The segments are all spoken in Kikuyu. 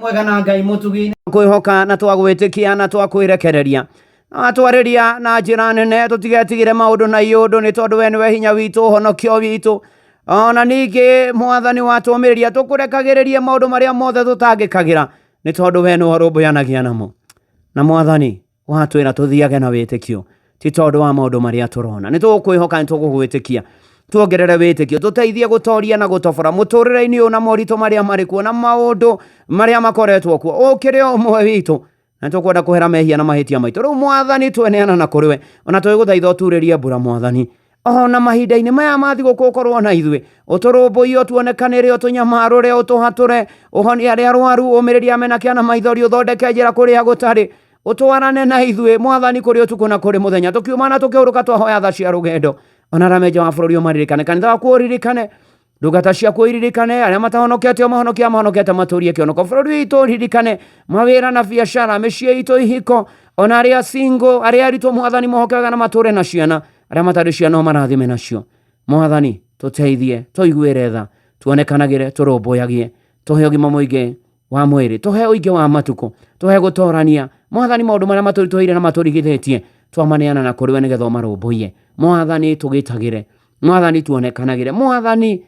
Mwega na Ngai mũtugi kwĩhoka na twagwĩtĩkia na twakwĩrekereria na watwarĩria na njĩra nene tũtigetigĩre maũndũ na iũndũ nĩ tondũ we nĩwe hinya witũ ũhonokio witũ ona ningĩ mwathani watũmĩrĩria tũkũrekagĩrĩrie maũndũ marĩa mothe tũtangĩkagĩra nĩ tondũ we nĩwe ũrũmbũyanagia namo na mwathani watwĩra tũthiage na wĩtĩkio ti tondũ wa maũndũ marĩa tũrona nĩ tũgũkwĩhoka nĩ tũgũgwĩtĩkia tuongerere wĩtĩkio tũteithie gũtoria na gũtobora mũtũrĩre-inĩ ũyũ na moritũ marĩa marĩ kuo na maũndũ marĩa makoretwo kuo ũkĩrĩ o ũmwe witũ na tũkwenda kũhera mehia na mahĩtia maitũ rĩu mwathani tweneana na kũrĩ we ona tũgĩgũthaitha ũturĩrie mbura mwathani ona mahinda-inĩ maya ma thigũkũ ũkorwo na ithuĩ ũtũrũmbũiye ũtuonekanĩre ũtũnyamarũre ũtũhatũre ũhonie arĩa arwaru ũmĩrĩrie amena kĩa na maithori ũthondeke njĩra kũrĩa gũtarĩ ũtwarane na ithuĩ mwathani kũrĩ ũtukũ na kũrĩ mũthenya tũkiuma na tũkĩhũrũka twahoya tha cia rũgendo ona arĩa menja wa bũrũri ũmaririkane kanitha waku ũririkane ndungata ciaku iririkane arĩa matahonokete ũmahonokie amahonokete matũrie kĩonoko bũrũri witũ ũririkane mawĩra na biacara mĩciĩ itũ ihiko ona arĩa single arĩa aritũ mwathani mohoke wega na matũre na ciana arĩa matarĩ ciana ũmarathime nacio mwathani tũteithie tũiguĩre tha tuonekanagĩre tũrũmbũyagie tũhe ũgima mũingĩ wa mwĩrĩ tũhe ũingĩ wa matukũ tũhe gũtorania mwathani maũndũ marĩa matũritũhĩire na matũrigithĩtie twamaneana na kũrĩ we nĩgetha ũmarũmbũiye mwathani tũgitagĩre mwathani tuonekanagĩre mwathani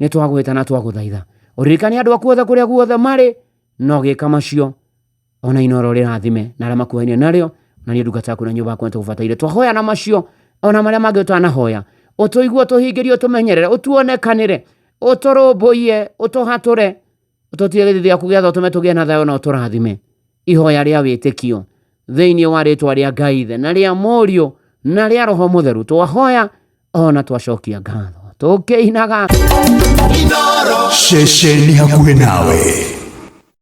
nĩ twagwĩta na twagũthaitha ũririkane andũ aku othe kũrĩa guothe marĩ na ũgĩka macio ona inoro rĩrathime na arĩa makuhainie narĩo na niĩ ndungata yaku na nyũmba yakwa nĩtũgũbataire twahoya na macio ona marĩa mangĩ ũtanahoya ũtũigue ũtũhingĩrie ũtũmenyerere ũtuonekanĩre ũtũrũmbũiye ũtũhatũre ũtũtige gĩthithi gĩaku gĩa tha ũtũme tũgĩe na thayũ na ũtũrathime ihoya rĩa wĩtĩkio thĩinĩ wa rĩtwa rĩa Ngai Ithe na rĩa Mũriũ na rĩa Roho Mũtheru twahoya ona twacokia ngatho tũkĩinaga Ceceni hakuhĩ nawe.